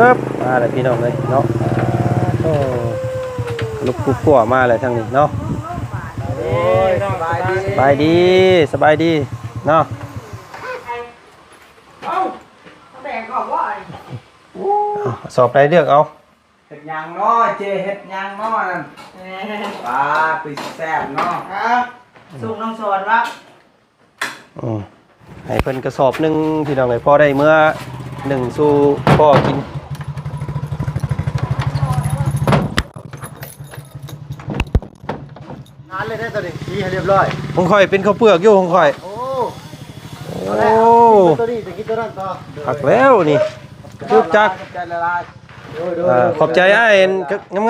ເອີບ ມາແລ້ວພີ່ນ້ອງເອີຍເນາະ. ໂອ້ ລຸກກຸກກົວມາແລ້ວທາງນີ້ເນາະ. ໂອ້ຍ ສະບາຍດີ ສະບາຍດີ ສະບາຍດີເນາະ. ເອົ້າ ແບ່ງອອກບໍ່? ເອົາ ສອບໃດເລືອກເອົາ. ເຮັດຫຍັງເນາະ ເຈ້ເຮັດຫຍັງເນາະນັ້ນ? ປາ ຄືຊິແຊບເນາະ. ອ່າ ສົ່ງນ້ອງສອນວະ. ອືມ ໃຫ້ເພິ່ນກະສອບໜຶ່ງພີ່ນ້ອງເອີຍ ພໍໄດ້ເມືອໜຶ່ງສູ່ພໍ່ກິນ. ງານເລີຍເດ້ ຕອນນີ້ ຕີໃຫ້ຮຽບຮ້ອຍ. ຂອງຂ້ອຍເປັນເຂົ້າເປືອກຢູ່ ຂອງຂ້ອຍ. ໂອ້ ໂອ້ ເອົາແລ້ວ ກິນຕົວນີ້ ຈະກິນຕົວນັ້ນຕໍ່. ຄັກແລ້ວນີ້ ຈຶກຈັກ. ຂອບໃຈຫຼາຍໆ. ໂດຍໆ ເອີ ຂອບໃຈອ້າຍ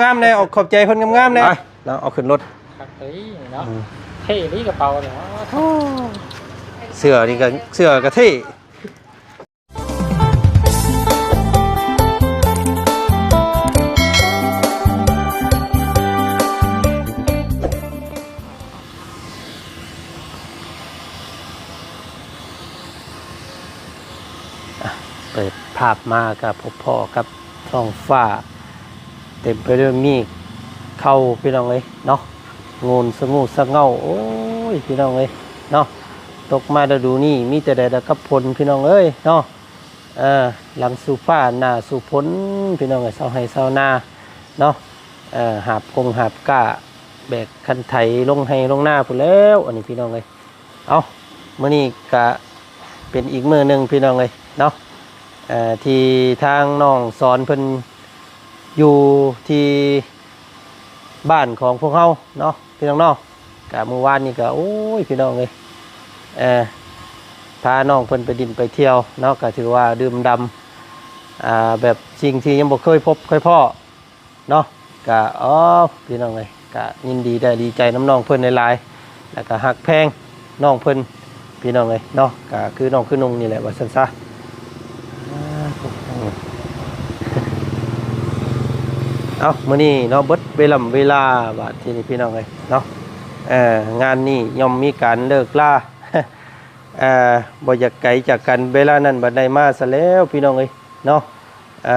ງາມໆແດ່ ເອົາ ຂອບໃຈເພິ່ນງາມໆແດ່. ໄປ ເນາະ ເອົາຂຶ້ນລົດ. ຄັກເລີຍເນາະ. ອືມ ເທ່ເລີຍກະເປົານີ້. ໂອ້ ເສື້ອນີ້ກະ ເສື້ອກະເທ່. ອ່ະ ເປີດພາບມາກະພົບພໍ້ກັບທ້ອງຟ້າເຕັມໄປດ້ວຍເມກເຂົ້າ ພີ່ນ້ອງເອີຍເນາະ. ໂງນສະງູສະເຫງົ້າ ໂອ້ຍ ພີ່ນ້ອງເອີຍເນາະ. ຕົກມາລະດູນີ້ມີແຕ່ແດດລະກັບຝົນ ພີ່ນ້ອງເອີຍເນາະ. ເອີ ຫຼັງສູ່ຟ້າໜ້າສູ່ຝົນ ພີ່ນ້ອງເອີຍ ຊາວໄຮ່ຊາວນາເນາະ. ເອີ ຫາບກົງຫາບກ້າ ແບກຄັນໄຖລົງໄຮ່ລົງນາພຸ້ນແລ້ວ ອັນນີ້ພີ່ນ້ອງເອີຍ. ເອົ້າ ມື້ນີ້ກະເປັນອີກມື້ໜຶ່ງພີ່ນ້ອງເອີຍເນາະ ເອີ ທີ່ທາງນ້ອງສອນເພິ່ນຢູ່ທີ່ບ້ານຂອງພວກເຮົາເນາະ ພີ່ນ້ອງເນາະ. ກະມື້ວານນີ້ກະ ໂອ້ຍ ພີ່ນ້ອງເອີຍ ເອີ ພານ້ອງເພິ່ນໄປດິນໄປທ່ຽວເນາະ ກະຖືວ່າດື່ມດ່ຳ ອ່າ ແບບສິ່ງທີ່ຍັງບໍ່ເຄີຍພົບເຄີຍພໍ້ ເນາະ. ກະ ອໍ ພີ່ນ້ອງເອີຍ ກະຍິນດີໄດ້ດີໃຈນຳນ້ອງເພິ່ນຫຼາຍໆ ແລ້ວກະຮັກແພງນ້ອງເພິ່ນ ພີ່ນ້ອງເອີຍເນາະ. ກະຄືນ້ອງຄືນຸ່ງນີ້ແຫຼະວ່າຊັ້ນຊະ. ເອົ້າ ມື້ນີ້ເນາະ ເບິດເວລາເວລາບາດທີນີ້ ພີ່ນ້ອງເອີຍເນາະ. ເອີ ງານນີ້ຍ່ອມມີການເລີກລາ ເອີ ບໍ່ຢາກໄກຈາກກັນ ເວລານັ້ນບັດໄດ້ມາຊະແລ້ວ ພີ່ນ້ອງເອີຍເນາະ. ເອີ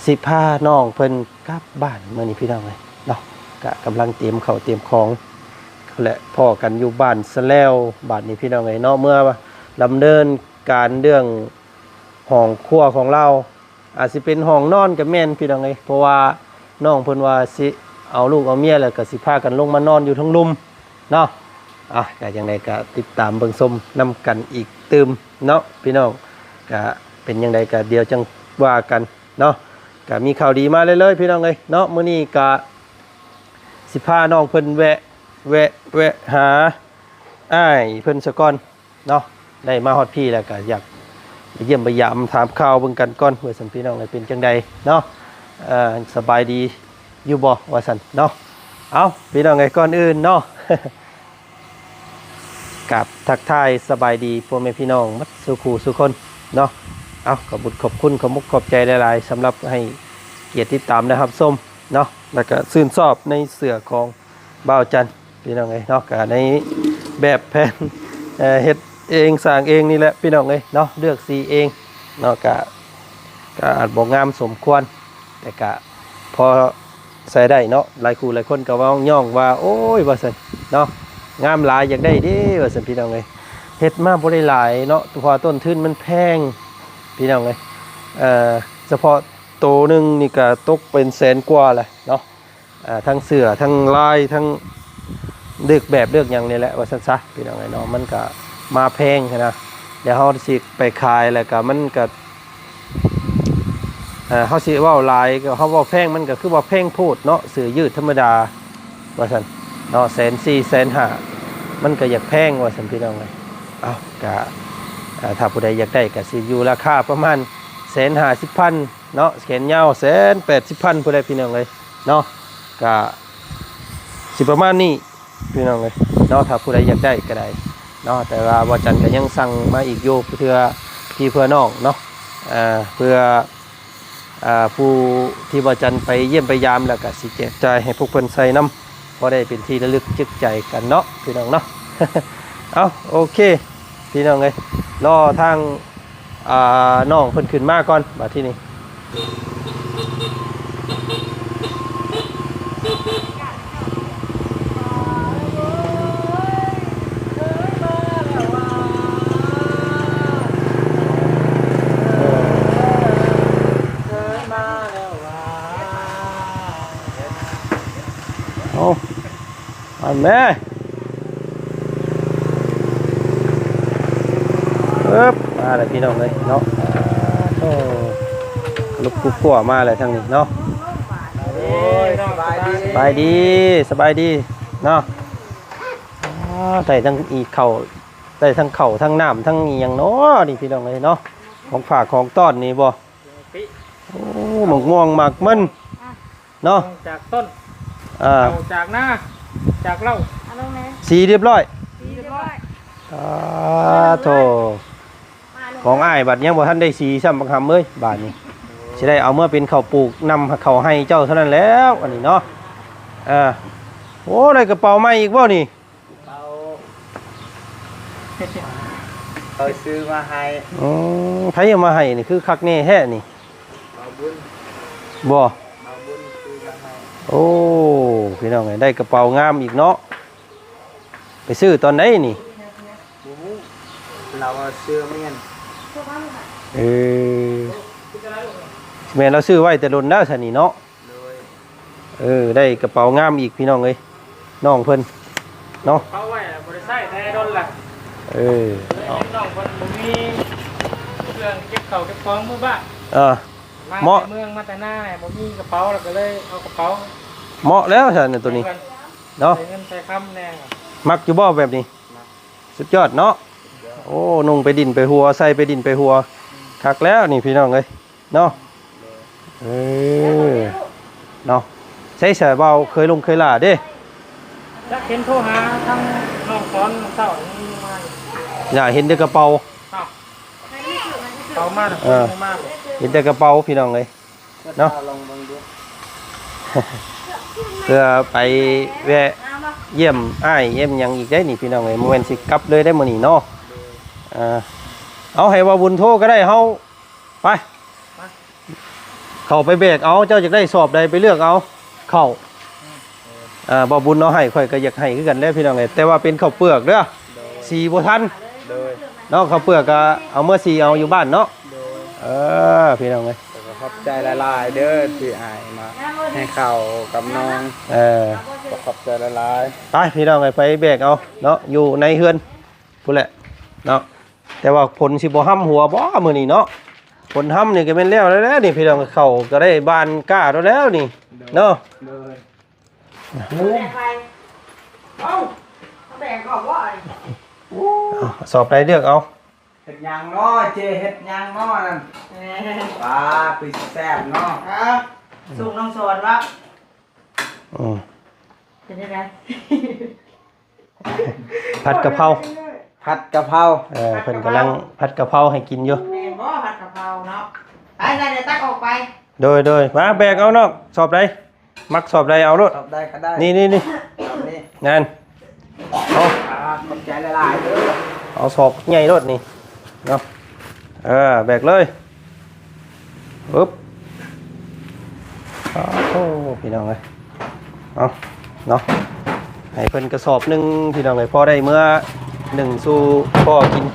ຊິພານ້ອງເພິ່ນກັບບ້ານມື້ນີ້ ພີ່ນ້ອງເອີຍເນາະ. ກະກຳລັງຕຽມເຂົ້າຕຽມຂອງ ແລະ ພໍ້ກັນຢູ່ບ້ານຊະແລ້ວບາດນີ້ ພີ່ນ້ອງເອີຍເນາະ. ເມື່ອດຳເນີນການເລື່ອງຫ້ອງຄົວຂອງລາວ ອາດຊິເປັນຫ້ອງນອນກະແມ່ນ ພີ່ນ້ອງເອີຍ ເພາະວ່ານ້ອງເພິ່ນວ່າຊິເອົາລູກເອົາເມຍ ແລ້ວກະຊິພາກັນລົງມານອນຢູ່ເທິງລຸ່ມເນາະ. ອ່ະ ກະຈັ່ງໃດກະຕິດຕາມເບິ່ງຊົມນຳກັນອີກຕື່ມເນາະ ພີ່ນ້ອງ. ກະເປັນຈັ່ງໃດກະດຽວຈັ່ງວ່າກັນເນາະ. ກະມີຂ່າວດີມາເລື້ອຍໆ ພີ່ນ້ອງເອີຍເນາະ. ມື້ນີ້ກະຊິພານ້ອງເພິ່ນແວະ ແວະ ແວະຫາອ້າຍເພິ່ນສາກ່ອນເນາະ. ໄດ້ມາຮອດພີ້ແລ້ວກະຢາກໄປຢ້ຽມໄປຢາມຖາມຂ່າວເບິ່ງກັນກ່ອນວ່າຊັ້ນ ພີ່ນ້ອງເອີຍ ເປັນຈັ່ງໃດເນາະ. ເອີ ສະບາຍດີຢູ່ບໍ່ວ່າຊັ້ນເນາະ. ເອົ້າ ພີ່ນ້ອງເອີຍ ກ່ອນອື່ນເນາະ ກາບທັກທາຍສະບາຍດີພໍ່ແມ່ພີ່ນ້ອງໝົດສູ່ຄູ່ສູ່ຄົນເນາະ. ເອົ້າ ຂອບບຸນຂອບຄຸນ ຂອບມຸກຂອບໃຈຫຼາຍໆ ສຳລັບໃຫ້ກຽດຕິດຕາມ ແລະ ຮັບຊົມເນາະ ແລ້ວກະຊື່ນຊອບໃນເສື້ອຂອງບ່າວຈັນ ພີ່ນ້ອງເອີຍເນາະ. ກະໃນແບບແຜນ ເອີ ເຮັດເອງສ້າງເອງນີ້ແຫຼະ ພີ່ນ້ອງເອີຍເນາະ ເລືອກສີເອງເນາະ. ກະ ກະອາດບໍ່ງາມສົມຄວນ ແຕ່ກະພໍ ໃຊ້ໄດ້ເນາະ. ຫຼາຍຄູ່ຫຼາຍຄົນກໍເວົ້າຍ້ອງວ່າ ໂອ້ຍ ວ່າຊັ້ນເນາະ ງາມຫຼາຍ ຢາກໄດ້ເດ້ ວ່າຊັ້ນ ພີ່ນ້ອງເອີຍ. ເຮັດມາບໍ່ໄດ້ຫຼາຍເນາະ ເພາະວ່າຕົ້ນທຶນມັນແພງ ພີ່ນ້ອງເອີຍ. ເອີ ສະເພາະໂຕໜຶ່ງນີ້ກໍຕົກເປັນແສນກວ່າແຫຼະເນາະ. ເອີ ທັງເສື້ອ ທັງລາຍ ທັງເລືອກແບບເລືອກຫຍັງນີ້ແຫຼະ ວ່າຊັ້ນຊະ ພີ່ນ້ອງເອີຍເນາະ. ມັນກໍມາແພງຫັ້ນນະ ແລ້ວເຮົາຊິໄປຂາຍ ແລ້ວກໍມັນກໍ ເອີ ເຮົາຊິເວົ້າຫຼາຍ ເຮົາເວົ້າແພງ ມັນກໍຄືວ່າແພງໂພດເນາະ. ເສື້ອຢືດທຳມະດາວ່າຊັ້ນເນາະ ແສນສີ່ ແສນຫ້າ ມັນກໍຢາກແພງວ່າຊັ້ນ ພີ່ນ້ອງເອີຍ. ເອົ້າ ກະ ເອີ ຖ້າຜູ້ໃດຢາກໄດ້ກໍຊິຢູ່ລາຄາປະມານແສນຫ້າສິບພັນເນາະ ແຂນຍາວແສນແປດສິບພັນ ຜູ້ໃດ ພີ່ນ້ອງເອີຍເນາະ. ກະຊິປະມານນີ້ ພີ່ນ້ອງເອີຍເນາະ. ຖ້າຜູ້ໃດຢາກໄດ້ກໍໄດ້ເນາະ ແຕ່ວ່າບ່າວຈັນກໍຍັງສັ່ງມາອີກຢູ່ ເພື່ອພີ່ເພື່ອນ້ອງເນາະ ເອີ ເພື່ອ ເອີ ຜູ້ທີ່ບ່າວຈັນໄປຢ້ຽມໄປຢາມ ແລ້ວກໍຊິແຈກຈ່າຍໃຫ້ພວກເພິ່ນໃສ່ນຳ ພໍໄດ້ເປັນທີ່ລະລຶກຈຶກໃຈກັນເນາະ ພີ່ນ້ອງເນາະ. ເອົ້າ ໂອເຄ ພີ່ນ້ອງເອີຍ ລໍທາງ ອ່າ ນ້ອງເພິ່ນຂຶ້ນມາກ່ອນ ບາດທີນີ້. ເອົາ ອັນແມ່ ເອີບ ມາແລ້ວພີ່ນ້ອງເອີຍເນາະ. ໂອ້ ລຸກກຸກກົວມາແລ້ວທາງນີ້ເນາະ. ໂອ້ຍ ສະບາຍດີ ສະບາຍດີ ສະບາຍດີເນາະ. ອໍ ໄດ້ທັງອີ່ເຂົ້າ ໄດ້ທັງເຂົ້າ ທັງນ້ຳ ທັງອີ່ຫຍັງເນາະ ນີ້ພີ່ນ້ອງເອີຍເນາະ. ຂອງຝາກຂອງຕ້ອນນີ້ບໍ່? ໂອ້ ໝາກມ່ວງໝາກມັນເນາະ ອອກຈາກຕົ້ນ ອ່າ ເຂົ້າຈາກນາ ຈາກເລົ້າ ເອົາລົງແດ່ ສີຮຽບຮ້ອຍ ສີຮຽບຮ້ອຍ. ສາທຸ ຂອງອ້າຍບັດຍັງບໍ່ທັນໄດ້ສີຊ້ຳບັກຫຳເອີຍ. ບາດນີ້ຊິໄດ້ເອົາເມືອເປັນເຂົ້າປູກນຳເຂົ້າໄຮ່ເຈົ້າເທົ່ານັ້ນແລ້ວ ອັນນີ້ເນາະ. ເອີ ໂອ້ ໄດ້ກະເປົາໃໝ່ອີກບໍ່ນີ້? ເຂົາ ເຂົາຊື້ມາໃຫ້. ອືມ ໃຜເອົາມາໃຫ້ນີ້ ຄືຄັກແນ່ແທ້ນີ້? ບ່າວບຸນ ບໍ່? ບ່າວບຸນຊື້ມາໃຫ້. ໂອ້ ພີ່ນ້ອງເອີຍ ໄດ້ກະເປົາງາມອີກເນາະ. ໄປຊື້ຕອນໃດນີ້? ບໍ່ຮູ້ ລາວວ່າເຊື່ອແມ່ນ. ເອີ ແມ່ນລາວຊື້ໄວ້ແຕ່ດົນແລ້ວຊັ້ນນີ້ເນາະ. ໂດຍ ເອີ ໄດ້ກະເປົາງາມອີກພີ່ນ້ອງເອີຍ ນ້ອງເພິ່ນເນາະ. ເອົາໄວ້ບໍ່ໄດ້ໃຊ້ແຕ່ດົນລະ. ເອີ ເອີ ນ້ອງເພິ່ນບໍ່ມີເຄື່ອງເກັບເຂົ້າເກັບຂອງເມືອບ້ານ. ເອີ ມາແຕ່ເມືອງ ມາແຕ່ນາ ບໍ່ມີກະເປົາ ລະກະເລີຍເອົາກະເປົາ. ເໝາະແລ້ວຊັ້ນໂຕນີ້ເນາະ ໃສ່ເງິນໃສ່ຄຳແດ່. ມັກຢູ່ບໍ່ແບບນີ້? ສຸດຍອດເນາະ. ໂອ້ ນຸ່ງໄປດິນໄປຫົວ ໃສ່ໄປດິນໄປຫົວ ຄັກແລ້ວນີ້ພີ່ນ້ອງເອີຍເນາະ. ເອີ ເນາະ ໃສສາຍບ່າວເຄີຍລົງເຄີຍຫຼ້າເດ້? ຈັກເຫັນໂທຫາທາງນ້ອງສອນເຊົ້ານີ້ມາຢູ່. ຢ່າ ເຫັນແຕ່ກະເປົາ. ເອົາ ເປົາມາ ເອີ ມາ ເຫັນແຕ່ກະເປົາພີ່ນ້ອງເອີຍ. ເນາະ ລອງເບິ່ງດູ ເພື່ອໄປແວະຢ້ຽມອ້າຍຢ້ຽມຫຍັງອີກໄດ໋ນີ້ພີ່ນ້ອງເອີຍ. ບໍ່ແມ່ນຊິກັບເລີຍໄດ໋ມື້ນີ້ເນາະ. ເອີ ເອົາ ໃຫ້ບ່າວບຸນໂທກະໄດ້ ເຮົາໄປ ເຂົ້າໄປແບກເອົາ. ເຈົ້າຢາກໄດ້ສອບໃດໄປເລືອກເອົາເຂົ້າ. ອ່າ ບ່າວບຸນເອົາໃຫ້ ຂ້ອຍກະຢາກໃຫ້ຄືກັນແຫຼະພີ່ນ້ອງເອີຍ ແຕ່ວ່າເປັນເຂົ້າເປືອກເດີ ສີບໍ່ທັນ. ໂດຍ ເນາະ ເຂົ້າເປືອກກະເອົາເມືອສີເອົາຢູ່ບ້ານເນາະ. ໂດຍ ເອີ ພີ່ນ້ອງເອີຍ ກະຂອບໃຈຫຼາຍໆເດີ ທີ່ອ້າຍມາໃຫ້ເຂົ້າກັບນ້ອງ. ເອີ ກະຂອບໃຈຫຼາຍໆ. ໄປພີ່ນ້ອງເອີຍ ໄປແບກເອົາເນາະ ຢູ່ໃນເຮືອນພຸ້ນແຫຼະເນາະ. ແຕ່ວ່າຝົນຊິບໍ່ຫ້ຳຫົວບໍ່ມື້ນີ້ເນາະ? ຝົນຫ້ຳນີ້ກະແມ່ນແລ້ວແລ້ວນີ້ພີ່ນ້ອງ ເຂົ້າກະໄດ້ບານກ້າແລ້ວນີ້ເນາະ. ໂດຍ ເອົາ ເອົາແບກອອກບໍ່? ເອົາ ສອບໃດເລືອກເອົາ. ເຮັດຫຍັງເນາະ ເຈ້ເຮັດຫຍັງເນາະນັ້ນ? ປາ ຄືຊິແຊບເນາະ. ອ່າ ສົ່ງນ້ອງສອນວະ. ອືມ ເປັນຈັ່ງໃດ? ຜັດກະເພົາ ຜັດກະເພົາ. ເອີ ຜັດກະເພົາ ເພິ່ນກຳລັງຜັດກະເພົາໃຫ້ກິນຢູ່. ແມ່ນບໍ່? ຜັດກະເພົາເນາະ. ໄປ ໄດ້ ດຽວຕັກອອກໄປ. ໂດຍ ໂດຍ ມາແບກເອົານ້ອງ ສອບໃດ ມັກສອບໃດເອົາໂລດ. ສອບໃດກະໄດ້. ນີ້ ນີ້ ນີ້ ສອບນີ້ ນັ້ນ ເອົາ ອ່າ ຂອບໃຈຫຼາຍໆເດີ. ເອົາສອບໃຫຍ່ໂລດນີ້ເນາະ. ເອີ ແບກເລີຍ. ປຶບ ໂອ້ໂຫ ພີ່ນ້ອງເອີຍ ເອົາເນາະ ໃຫ້ເພິ່ນກະສອບໜຶ່ງພີ່ນ້ອງເອີຍ ພໍໄດ້ເມືອໜຶ້ງສູ່ພໍ່ກິນ.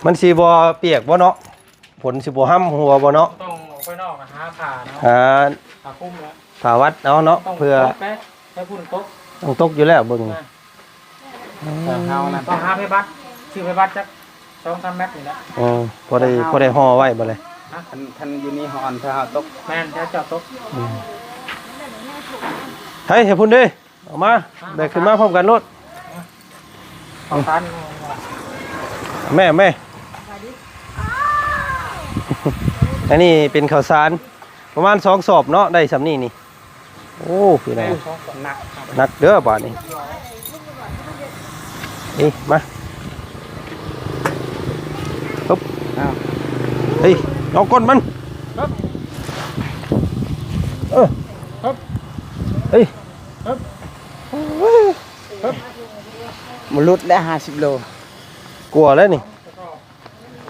ມັນຊິບໍ່ປຽກບໍ່ເນາະ? ຝົນຊິບໍ່ຫ້ຳຫົວບໍ່ເນາະ? ຕ້ອງອອກໄປນອກຫາຜ້າເນາະ ຫາຜ້າຄຸມແລ້ວ ຜ້າວັດເອົາເນາະ ຕ້ອງ ເພື່ອ ຕົກໄປ ໃຫ້ຝົນຕົກ ຕ້ອງຕົກຢູ່ແລ້ວເບິ່ງ. ເອີ ເຮົານັ້ນ ຕ້ອງຫາໄຟບັດ ຊື້ໄຟບັດຈັກສອງສາມແມັດນີ້ແຫຼະ. ເອີ ພໍໄດ້ ພໍໄດ້ຫໍ່ໄວ້ບໍ່ເລີຍ. ຄັນ ຄັນຢູ່ນີ້ຮ້ອນ ຖ້າເຮົາຕົກ ແມ່ນ ຖ້າເຈົ້າຕົກ. ອືມ ໃຫ້ ໃຫ້ພຸ້ນເດ້. ເອົາມາ ແບກຂຶ້ນມາພ້ອມກັນໂລດ. ເອົາ ເອົາ ແມ່ ແມ່ ອັນນີ້ເປັນເຂົ້າສານປະມານສອງສອບເນາະ ໄດ້ສ່ຳນີ້ນີ້. ໂອ້ ພີ່ນ້ອງ ໜັກ ໜັກເດີບາດນີ້. ນີ້ ມາ ປຶບ ອ້າວ ເຮີ້ຍ ລອງກົ້ນມັນ ເອີ ເຮີ້ຍ ມັນຫຼຸດແລ້ວ ຫ້າສິບໂລ ກວ່າແລ້ວນີ້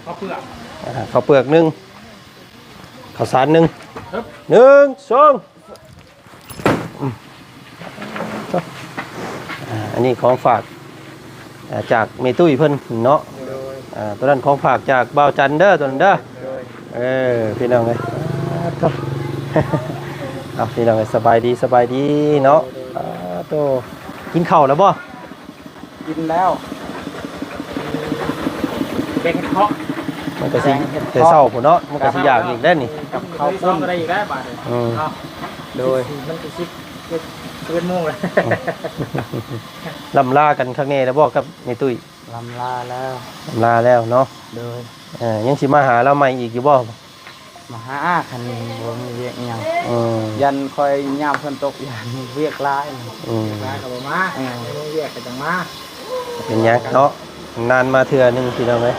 ເຂົ້າເປືອກ ອ່າ ເຂົ້າເປືອກໜຶ່ງ ເຂົ້າສານໜຶ່ງ ໜຶ່ງ ສອງ ອືມ ອ່າ ອັນນີ້ຂອງຝາກ ອ່າ ຈາກແມ່ຕຸ້ຍເພິ່ນເນາະ ໂດຍ ອ່າ ຕົວນັ້ນຂອງຝາກຈາກບ່າວຈັນເດີ ຕົວນັ້ນເດີ ໂດຍ ເອີ ພີ່ນ້ອງເອີຍ ອ່າ ໂທ້ ເອົາ ພີ່ນ້ອງເອີຍ ສະບາຍດີ ສະບາຍດີເນາະ ໂດຍ ອ່າ ໂທ້ ກິນເຂົ້າແລ້ວບໍ່? ກິນແລ້ວ ແກງເຫັດເຜາະ ມັນກໍຊິ ແກງເຫັດເຜາະ ແຕ່ເຊົ້າພຸ້ນເນາະ ມັນກໍຊິຢາກອີກແລ້ວນີ້ ກັບເຂົ້າປຸ້ນ ກໍໄດ້ອີກແລ້ວບາດນີ້ ອືມ ເນາະ ໂດຍ ມັນກໍສິບເອັດ ສິບເອັດໂມງແລ້ວ ອືມ ລ່ຳລາກັນຄັກແນ່ແລ້ວບໍ່ກັບແມ່ຕຸ້ຍ? ລ່ຳລາແລ້ວ ລ່ຳລາແລ້ວເນາະ ໂດຍ ເອີ ຍັງຊິມາຫາລາວໃໝ່ອີກຢູ່ບໍ່? ມາຫາ ຄັນບໍ່ມີວຽກອີ່ຫຍັງ ອືມ ຢ້ານຂ້ອຍຍາມຝົນຕົກ ຢ້ານວຽກຫຼາຍ ອືມ ວຽກຫຼາຍກໍບໍ່ມາ ເອີ ມີວຽກກໍຈັ່ງມາ ເປັນຫຍັງເນາະ ນານມາເທື່ອໜຶ່ງພີ່ນ້ອງເອີຍ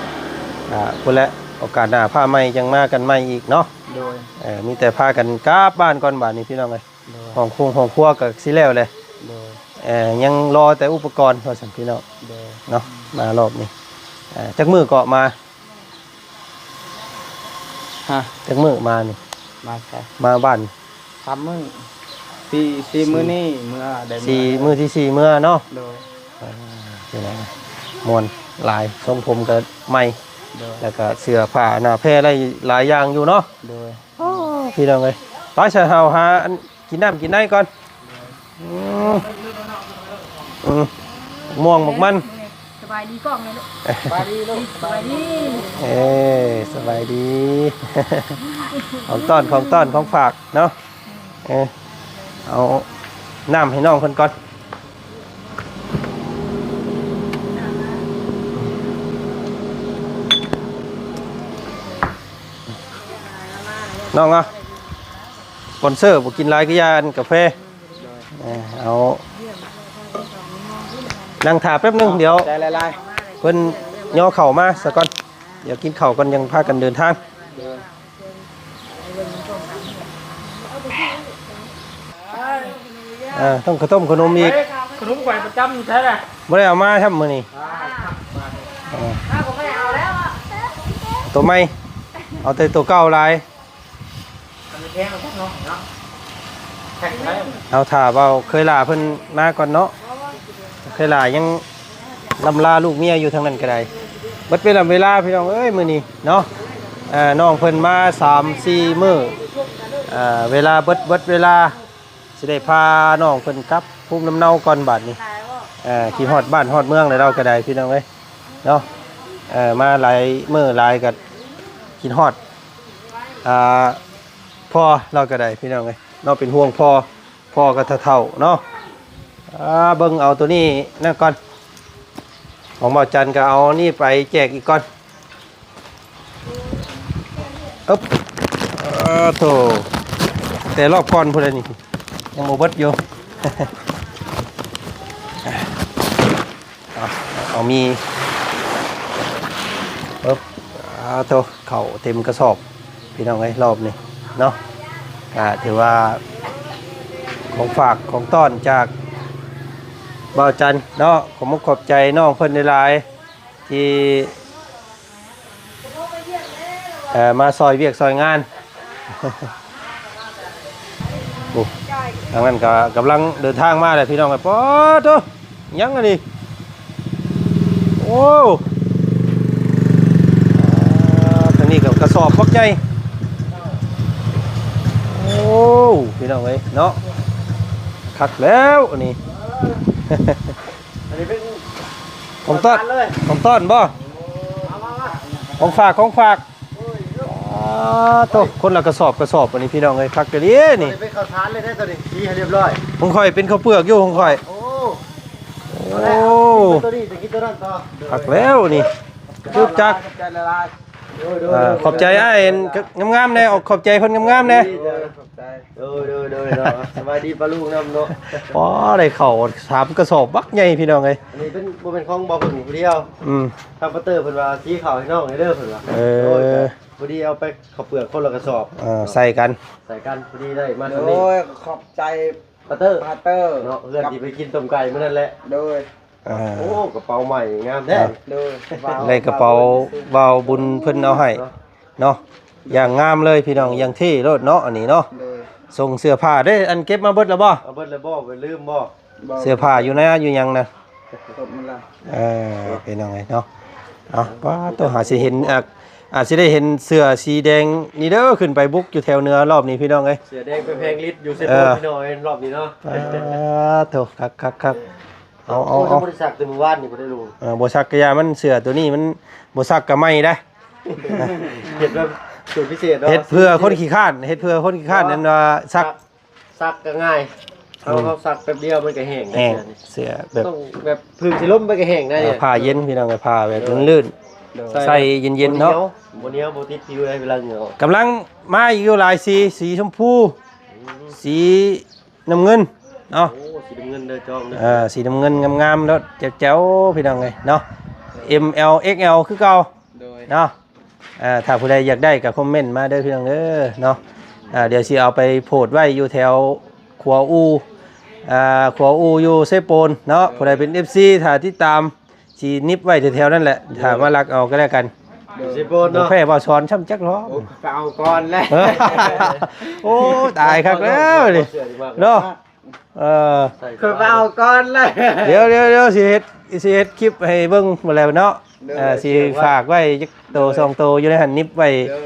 ອ່າ ພຸ້ນແຫຼະ ໂອກາດໜ້າຟ້າໃໝ່ຈັ່ງມາກັນໃໝ່ອີກເນາະ ໂດຍ ເອີ ມີແຕ່ພາກັນກັບບ້ານກ່ອນບາດນີ້ພີ່ນ້ອງເອີຍ ໂດຍ ຫ້ອງຄົງຫ້ອງຄົວກໍຊິແລ້ວແຫຼະ ໂດຍ ເອີ ຍັງລໍແຕ່ອຸປະກອນວ່າຊັ້ນພີ່ນ້ອງ ໂດຍ ເນາະ ມາລອບນີ້ ເອີ ຈັກມື້ເກາະມາ? ຮະ ຈັກມື້ມານີ້? ມາໃສ? ມາບ້ານ ສາມມື້ ສີ່ ສີ່ມື້ນີ້ເມືອ ໄດ້ເມືອ ສີ່ ມື້ທີສີ່ເມືອເນາະ ໂດຍ ເອີ ພີ່ນ້ອງ ມ່ວນຫຼາຍ ຊົງຜົມກໍໃໝ່ ໂດຍ ແລ້ວກໍເສື້ອຜ້າໜ້າແພໄດ້ຫຼາຍຢ່າງຢູ່ເນາະ ໂດຍ ໂອ້ ພີ່ນ້ອງເອີຍ ໄປຊະ ເຮົາຫາອັນ ກິນນ້ຳກິນໃນກ່ອນ ອືມ ອືມ ໝາກມ່ວງໝາກມັນ ສະບາຍດີກ້ອງແມ່ລູກ ສະບາຍດີລູກ ສະບາຍດີ ເອີ ສະບາຍດີ ຂອງຕ້ອນ ຂອງຕ້ອນ ຂອງຝາກເນາະ ເອີ ເອົານ້ຳໃຫ້ນ້ອງເພິ່ນກ່ອນ ນ້ອງເອົາ ສະປອນເຊີ ບໍ່ກິນຫຼາຍກໍຢ່າ ອັນກາແຟ ເອີ ເອົາ ນັ່ງຖ້າແປັບໜຶ່ງ ດຽວ ໃຈຫຼາຍໆ ເພິ່ນຍໍເຂົ້າມາສາກ່ອນ ດຽວກິນເຂົ້າກ່ອນ ຍັງພາກັນເດີນທາງ ເອີ ຕ້ອງເຂົ້າຕົ້ມເຂົ້າໜົມອີກ ເອີ ຂະໜົມຂ້ອຍປະຈຳຢູ່ໃສລະ ບໍ່ໄດ້ເອົາມາຊ້ຳມື້ນີ້ ເອີ ເອົາໂຕໃໝ່ ເອົາແຕ່ໂຕເກົ່າຫຼາຍ ເອົາ ຖ້າເວົ້າເຄີຍຫຼ້າເພິ່ນມາກ່ອນເນາະ ເຄີຍຫຼ້າຍັງລ່ຳລາລູກເມຍຢູ່ທາງນັ້ນກໍໄດ້ ເບິດເວລາເວລາພີ່ນ້ອງເອີຍ ມື້ນີ້ເນາະ ເອີ ນ້ອງເພິ່ນມາສາມສີ່ມື້ ເອີ ເວລາເບິດ ເບິດເວລາ ຊິໄດ້ພານ້ອງເພິ່ນກັບພູມລຳເນົາກ່ອນບາດນີ້ ເອີ ຄິດຮອດບ້ານຮອດເມືອງແລ້ວ ລາວກໍໄດ້ພີ່ນ້ອງເອີຍເນາະ ເອີ ມາຫຼາຍມື້ຫຼາຍກໍຄິດຮອດ ອ່າ ພໍ່ລາວກໍໄດ້ພີ່ນ້ອງເອີຍເນາະ ເປັນຫ່ວງພໍ່ ພໍ່ກໍເຖົ້າໆເນາະ ອ່າ ເບິ່ງເອົາໂຕນີ້ນັ້ນກ່ອນ ຂອງບ່າວຈັນກໍເອົານີ້ໄປແຈກອີກກ່ອນ ອຶບ ເອີ ໂທ້ ແຕ່ລອບກ່ອນພຸ້ນແຫຼະນີ້ ຍັງບໍ່ເບິດຢູ່ ເອົາ ເອົາມີ ອຶບ ອາ ໂທ້ ເຂົ້າເຕັມກະສອບ ພີ່ນ້ອງເອີຍ ລອບນີ້ເນາະ ກະຖືວ່າຂອງຝາກຂອງຕ້ອນຈາກບ່າວຈັນເນາະ ຂອບມຸກຂອບໃຈນ້ອງເພິ່ນຫຼາຍໆ ທີ່ ເອີ ມາຊ່ອຍວຽກຊ່ອຍງານ ໂອ້ ທາງນັ້ນກໍກຳລັງເດີນທາງມາແຫຼະພີ່ນ້ອງເອີຍ ປາດໂທ້ ຫຍັງອັນນີ້ ໂອ້ ອ່າ ທາງນີ້ກໍກະສອບບັກໃຫຍ່ ໂອ້ ພີ່ນ້ອງເອີຍເນາະ ຄັກແລ້ວອັນນີ້ ອັນນີ້ເປັນ ຂອງຕ້ອນ ຂອງຕ້ອນບໍ່? ມາ ມາ ມາ ຂອງຝາກ ຂອງຝາກ ໂອ້ຍ ອາ ໂທ້ ຄົນລະກະສອບ ກະສອບ ອັນນີ້ພີ່ນ້ອງເອີຍ ຄັກອີ່ຫຼີນີ້ ເປັນເຂົ້າສານເລີຍເດ້ ຕົວນີ້ ສີໃຫ້ລຽບລ້ອຍ ຂອງຂ້ອຍເປັນເຂົ້າເປືອກຢູ່ ຂອງຂ້ອຍ ໂອ້ ໂອ້ ຕົວນີ້ ຈະກິນຕົວນັ້ນຕໍ່ ຄັກແລ້ວນີ້ ຈາກ ຂອບໃຈຫຼາຍໆ ໂດຍ ໂດຍ ອ່າ ຂອບໃຈອ້າຍງາມໆແດ່ ຂອບໃຈເພິ່ນງາມໆແດ່ ໂດຍ ໄດ້ ໂດຍ ໂດຍ ໂດຍເນາະ ສະບາຍດີປ້າລຸງນຳເນາະ. ອໍ ໄດ້ເຂົ້າສາມກະສອບບັກໃຫຍ່ພີ່ນ້ອງເອີຍ. ອັນນີ້ເປັນ ບໍ່ແມ່ນຂອງບໍ່ເພິ່ນຜູ້ດຽວ. ອືມ ທາງປ້າເຕີເພິ່ນວ່າຊິເຂົ້າໃຫ້ນ້ອງເດີເພິ່ນວ່າ. ເອີ ໂດຍ ພໍດີເອົາໄປເຂົ້າເປືອກຄົນລະກະສອບ. ເອີ ໃສ່ກັນ ໃສ່ກັນ ພໍດີໄດ້ມາສ່ຳນີ້. ໂດຍ ຂອບໃຈປ້າເຕີ ປ້າເຕີເນາະ ເພື່ອນທີ່ໄປກິນຕົ້ມໄກ່ມື້ນັ້ນແຫຼະ. ໂດຍ ອ່າ ໂອ້ ກະເປົາໃໝ່ງາມແທ້. ໂດຍ ໄດ້ກະເປົາບ່າວບຸນເພິ່ນເອົາໃຫ້ເນາະ ຢ່າງງາມເລີຍພີ່ນ້ອງ ຢ່າງເທ່ໂລດເນາະ ອັນນີ້ເນາະ. ໂດຍ ສົ່ງເສື້ອຜ້າເດ້ ອັນເກັບມາເບິດແລ້ວບໍ່? ເອົາເບິດແລ້ວບໍ່? ໄປລືມບໍ່? ບໍ່ ເສື້ອຜ້າຢູ່ນາຢູ່ຫຍັງນະ? ຄົບໝົດແລ້ວ. ເອີ ພີ່ນ້ອງເອີຍເນາະ. ເອົາ ປ້າໂຕ ຫາຊິເຫັນ ອາ ອາດຊິໄດ້ເຫັນເສື້ອສີແດງນີ້ເດີ ຂຶ້ນໄປບຸກຢູ່ແຖວເໜືອລອບນີ້ພີ່ນ້ອງເອີຍ. ເສື້ອແດງໄປແຜງລິດຢູ່ເຊໂປນ ເອີ ພີ່ນ້ອງເອີຍ ລອບນີ້ເນາະ. ປ້າໂຕ ຄັກໆໆ. ເອົາ ເອົາ ເອົາ ບໍ່ໄດ້ຊັກແຕ່ມື້ວານນີ້ບໍ່ໄດ້ລຸງ. ເອີ ບໍ່ຊັກກະຢ່າ ມັນເສື້ອໂຕນີ້ມັນບໍ່ຊັກກະໃໝ່ໄດ໋. ເຮັດແບບສູດພິເສດເນາະ ເຮັດເພື່ອຄົນຂີ້ຄ້ານ ເຮັດເພື່ອຄົນຂີ້ຄ້ານ ເອີ ນັ້ນວ່າຊັກ ຊັກກະງ່າຍ ເຮົາ ເຮົາຊັກແປັບດຽວມັນກະແຫ້ງ. ແຫ້ງ ເສື້ອແບບ ຕ້ອງແບບ ຜຶ່ງຊິລົມໄປກະແຫ້ງໄດ້. ເອີ ຜ້າເຢັນພີ່ນ້ອງ ຜ້າແບບ ເອີ ລື່ນໆ ໂດຍ ໃສ່ເຢັນໆເນາະ. ບໍ່ໜຽວ ບໍ່ໜຽວ ບໍ່ຕິດຜິວໄດ້ເວລາເຫຍື້ອອອກ. ກຳລັງມາອີກຢູ່ຫຼາຍສີ ສີຊົມພູ ອືມ ສີ ນ້ຳເງິນເນາະ. ໂອ້ ສີນ້ຳເງິນເດີ ຈອງເດີ. ເອີ ສີນ້ຳເງິນງາມໆໂລດ ແຈວໆ ພີ່ນ້ອງເອີຍເນາະ. ເອັມ ແອລ ເອັກແອລ ຄືເກົ່າ. ໂດຍ ເນາະ. ເອີ ຖ້າຜູ້ໃດຢາກໄດ້ກະຄອມເມັນມາເດີພີ່ນ້ອງເດີເນາະ. ເອີ ດຽວຊິເອົາໄປໂພສໄວ້ຢູ່ແຖວຂົວອູ່ ອ່າ ຂົວອູ່ຢູ່ເຊໂປນເນາະ. ໂດຍ ຜູ້ໃດເປັນເອັຟຊີ ຖ້າຕິດຕາມ ຊິໜິບໄວ້ແຖວໆນັ້ນແຫຼະ ຖ້າມາລັກເອົາກະແລ້ວກັນ. ໂດຍ ຊິບໍ່ເນາະ ບໍ່ແພ້ບ່າວສອນຊ້ຳຈັກເນາະ. ໂອ້ ຂ້ອຍເອົາກ່ອນແລ້ວ. ໂອ້ ຕາຍຄັກແລ້ວນີ້ເນາະ. ເອີ ຂ້ອຍເອົາກ່ອນແລ້ວ. ດຽວໆໆ ຊິເຮັດ ຊິເຮັດຄລິບໃຫ້ເບິ່ງໝົດແລ້ວເນາະ. ໂດຍ ເອີ ຊິຝາກໄວ້ຈັກໂຕ ໂດຍ ສອງໂຕຢູ່ໃນຫັ້ນ ໜິບໄວ້. ໂດຍ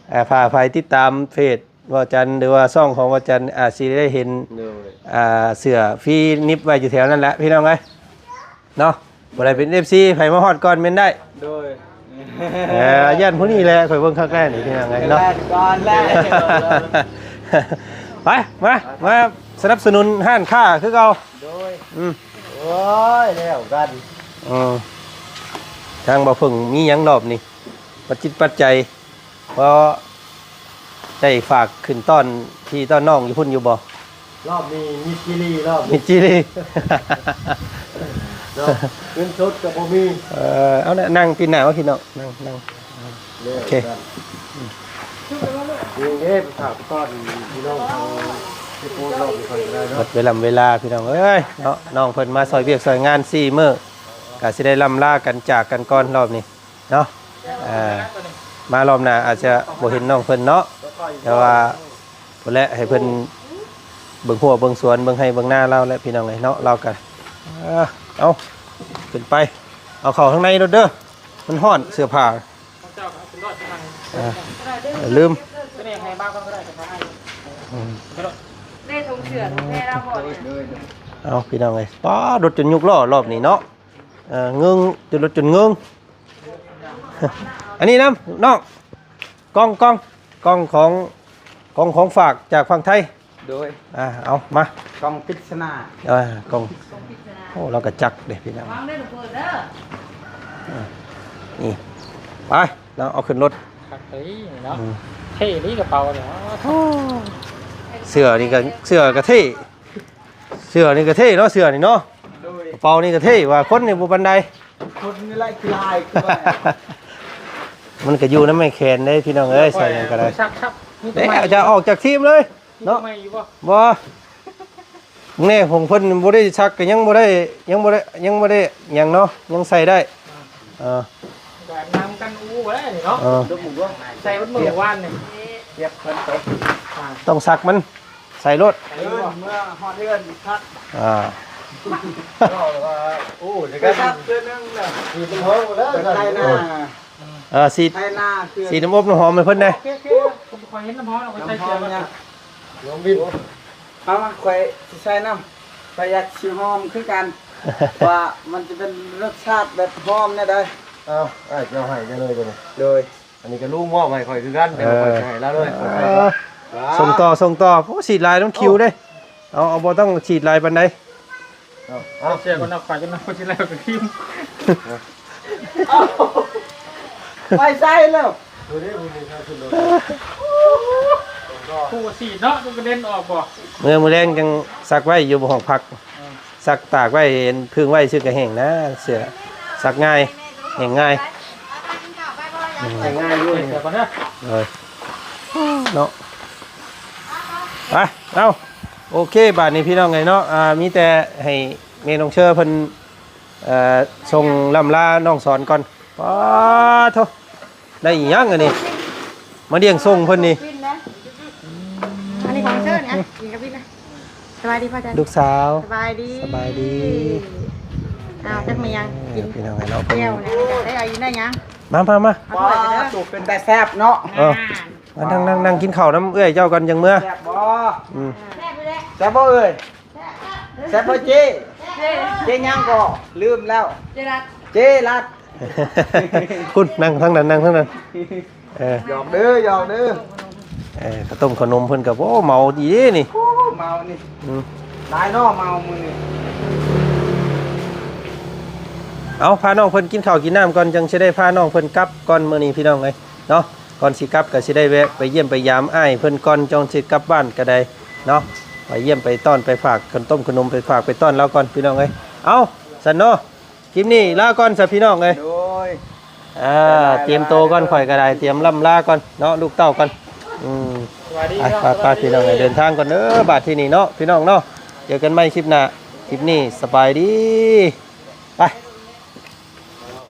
ເອີ ຖ້າໃຜຕິດຕາມເຟສ ເວົ້າຈັນ ຫຼືວ່າຊ່ອງຂອງເວົ້າຈັນ ອາດຊິໄດ້ເຫັນ ໂດຍ ອ່າ ເສື້ອຟຣີໜິບໄວ້ຢູ່ແຖວນັ້ນແຫຼະພີ່ນ້ອງເອີຍເນາະ. ຜູ້ໃດເປັນເອັຟຊີ ໃຜມາຮອດກ່ອນແມ່ນໄດ້. ໂດຍ ເອີ ຢ້ານຜູ້ນີ້ແຫຼະ ຂ້ອຍເບິ່ງຄັກແລ້ວນີ້ພີ່ນ້ອງເອີຍເນາະ. ກ່ອນແລ້ວ ໄປ ມາ ມາສະໜັບສະໜູນຮ້ານຄ້າຄືເກົ່າ. ໂດຍ ອືມ ໂອ້ຍ ແລ້ວກັນ. ເອີ ທາງບ່າວເພິ່ງມີຫຍັງລອບນີ້ ປັດຈິດປັດໄຈ ເພາະໄດ້ຝາກຂຶ້ນຕ້ອນພີ່ຕ້ອນນ້ອງຢູ່ພຸ້ນຢູ່ບໍ່? ລອບນີ້ມິດຈີລີ ລອບນີ້ມິດຈີລີເນາະ. ເງິນສົດກະບໍ່ມີ. ເອີ ເອົານະ ນັ່ງຕິດໜ້າມາພີ່ນ້ອງ ນັ່ງ ນັ່ງ. ໂອເຄ ນີ້ເດ້ ຝາກຕ້ອນພີ່ນ້ອງທາງເຊໂປນ ລອບນີ້ກ່ອນກະໄດ້ເນາະ. ໝົດເວລາ ເວລາພີ່ນ້ອງເອີຍເນາະ ນ້ອງເພິ່ນມາຊ່ອຍວຽກຊ່ອຍງານສີ່ມື້ ກະຊິໄດ້ລ່ຳລາກັນຈາກກັນກ່ອນລອບນີ້. ເນາະ ເອີ ມາລອບໜ້າອາດຈະບໍ່ເຫັນນ້ອງເພິ່ນເນາະ ແຕ່ວ່າພຸ້ນແຫຼະ ໃຫ້ເພິ່ນເບິ່ງຮົ້ວເບິ່ງສວນ ເບິ່ງໄຮ່ເບິ່ງນາລາວແຫຼະພີ່ນ້ອງເອີຍເນາະ. ລາວກະ ເອີ ເອົາ ຂຶ້ນໄປ ເອົາເຂົ້າທາງໃນໂລດເດີ ມັນຮ້ອນເສື້ອຜ້າ. ເອີ ລືມ ອືມ ເດ້ ຖົງເສື້ອ ຖົງແພລາວບໍ່ນີ້. ເອົາ ພີ່ນ້ອງເອີຍ ປ້າ ລົດຈົນຍຸກລໍ້ລອບນີ້ເນາະ. ເອີ ເງິງ ຈົນລົດຈົນເງິງ. ອັນນີ້ນຳນ້ອງ ກ່ອງ ກ່ອງ ກ່ອງຂອງ ຂອງ ຂອງຝາກຈາກຝັ່ງໄທ. ໂດຍ ອ່າ ເອົາມາ ກ່ອງປິດສະໜາ. ເອີ ກ່ອງ ໂອ້ ລາວກະຈັກເດ້ພີ່ນ້ອງ. ວາງເດີລູກເອີຍເດີ. ອ່າ ນີ້ ໄປ ເນາະ ເອົາຂຶ້ນລົດ. ຄັກເລີຍເນາະ. ອືມ ເທ່ອີ່ຫຼີກະເປົານີ້. ໂອ້ ເສື້ອນີ້ກະ ເສື້ອກະເທ່ ເສື້ອນີ້ກະເທ່ເນາະ ເສື້ອນີ້ເນາະ. ໂດຍ ກະເປົານີ້ກະເທ່ວ່າ ຄົນນີ້ບໍ່ປານໃດ ຄົນນີ້ລະຂີ້ລາຍຄືວ່າ. ມັນກະຢູ່ນຳໄມ້ແຂນເດ້ພີ່ນ້ອງເອີຍ ໃສ່ຫຍັງກະໄດ້. ເດ້ ຈະອອກຈາກທີມເລີຍເນາະ. ບໍ່ ແນ່ ຂອງເພິ່ນບໍ່ໄດ້ຊັກກະຍັງບໍ່ໄດ້ ຍັງບໍ່ໄດ້ ຍັງບໍ່ໄດ້ຫຍັງເນາະ ຍັງໃສ່ໄດ້. ເອີ ກະນັ່ງກັນອູ້ໄດ້ເນາະ. ເອີ ໃສ່ເບິດມື້ວານນີ້ ຕ້ອງຊັກມັນ ໃສ່ໂລດ. ເອີ ເມື່ອຮອດເຮືອນຄັກ. ອ່າ ໂອ້ ໄປຊັກເທື່ອໜຶ່ງແລ້ວ ສີດນ້ຳຫອມແລ້ວ ໄປໄຖນາ. ເອີ ສີດ ໄຖນາຄື ສີດນ້ຳອົບນ້ຳຫອມໃຫ້ເພິ່ນແດ່. ໂອເຄ ໂອເຄ ຂ້ອຍເຫັນນ້ຳຫອມແລ້ວຂ້ອຍໃສ່ເສື້ອ. ນ້ຳຫອມນີ້ ນ້ອງບິນ ເອົາມາ ຂ້ອຍຊິໃສ່ນຳ ຂ້ອຍຢາກຊິຫອມຄືກັນ ວ່າມັນຈະເປັນລົດຊາດແບບຫອມແນວໃດ. ເອົາ ອ້າຍເຈົ້າໃຫ້ເຈົ້າເລີຍຕົວນີ້. ໂດຍ ອັນນີ້ກະລຸງມອບໃຫ້ຂ້ອຍຄືກັນ ແຕ່ວ່າຂ້ອຍໃຫ້ລາວເລີຍ. ເອີ ສົ່ງຕໍ່ ສົ່ງຕໍ່. ໂອ້ ສີດຫຼາຍມັນຂິວເດ້. ເອົາ ເອົາ ບໍ່ຕ້ອງສີດຫຼາຍປານໃດ. ເອົາ ເອົາ ເອົາ ເສຍກ່ອນເນາະ ຂ້ອຍຈະນຳຄົນຊິແລ້ວກະທີມ. ເອົາ ໄປໃສແລ້ວ? ໂອ້ ຜູ້ສີດເນາະ ມັນກະເດັນອອກບໍ່? ເມື່ອມື້ແລງຈັ່ງຊັກໄວ້ຢູ່ຫ້ອງພັກ ເອີ ຊັກຕາກໄວ້ ເຫັນ ຜຶ່ງໄວ້ຊື່ກະແຫ້ງນະ ເສື້ອ ຊັກງ່າຍ ແຫ້ງງ່າຍ ອືມ ແຫ້ງງ່າຍຢູ່ ເອີ ເນາະ ໄປ ເອົ້າ ໂອເຄ ບາດນີ້ພີ່ນ້ອງເອີຍເນາະ ອ່າ ມີແຕ່ໃຫ້ແມ່ນ້ອງເຊີເພິ່ນ ເອີ ສົ່ງລ່ຳລານ້ອງສອນກ່ອນ ປາໂທ ໄດ້ອີ່ຫຍັງອັນນີ້ ມາລ້ຽງສົ່ງເພິ່ນນີ້ ອັນນີ້ຂອງເຊີນະ ກິນກັບວິນນະ ສະບາຍດີພໍ່ຈັນ ລູກສາວ ສະບາຍດີ ສະບາຍດີ ອ້າວ ຈັກແມ່ນຫຍັງ ເອີ ກິນ ພີ່ນ້ອງເອີຍເນາະ ແຈ່ວນະ ໄດ້ເອົາອີກໄດ້ຫຍັງ ມາ ມາ ມາ ປາໂຕ ເປັນຕາແຊບເນາະ ເອີ ມາ ນັ່ງ ນັ່ງ ນັ່ງກິນເຂົ້ານຳເອື້ອຍເຈົ້າກ່ອນ ຈັ່ງເມືອ ແຊບບໍ່? ອືມ ແຊບບໍ່ເອີຍ? ແຊບບໍ່ເຈ້? ເຈ້ຫຍັງກໍລືມແລ້ວ ເຈ້ລັດ ເຈ້ລັດ ພຸ້ນ ນັ່ງທາງນັ້ນ ນັ່ງທາງນັ້ນ ເອີ ຫຍອກເດີ ຫຍອກເດີ ເອີ ເຂົ້າຕົ້ມເຂົ້າໜົມເພິ່ນກໍ ໂອ້ ເມົາດີເດ້ນີ້ ໂອ້ ເມົານີ້ ອືມ ຫຼາຍເນາະ ເມົາມື້ນີ້ ເອົາ ພານ້ອງເພິ່ນກິນເຂົ້າກິນນ້ຳກ່ອນ ຈັ່ງຊິໄດ້ພານ້ອງເພິ່ນກັບກ່ອນ ມື້ນີ້ພີ່ນ້ອງເອີຍເນາະ ກ່ອນຊິກັບກໍຊິໄດ້ແວະໄປຢ້ຽມໄປຢາມອ້າຍເພິ່ນກ່ອນ ຈັ່ງຊິກັບບ້ານກໍໄດ້ເນາະ ໄປຢ້ຽມໄປຕ້ອນ ໄປຝາກເຂົ້າຕົ້ມເຂົ້າໜົມ ໄປຝາກໄປຕ້ອນລາວກ່ອນ ພີ່ນ້ອງເອີຍ ເອົ້າ ຊັ້ນເນາະ ຄລິບນີ້ລາກ່ອນຊະພີ່ນ້ອງເອີຍ ໂດຍ ອ່າ ຕຽມໂຕກ່ອນ ຂ້ອຍກໍໄດ້ຕຽມລ່ຳລາກ່ອນເນາະ ລູກເຕົ້າກ່ອນ ອືມ ສະບາຍດີ ໄປ ເນາະ ໄປ ສະບາຍດີ ພີ່ນ້ອງເອີຍ ເດີນທາງກ່ອນເດີ ບາດທີນີ້ເນາະ ພີ່ນ້ອງເນາະ ເຈີກັນໃໝ່ຄລິບໜ້າ ຄລິບນີ້ສະບາຍດີ.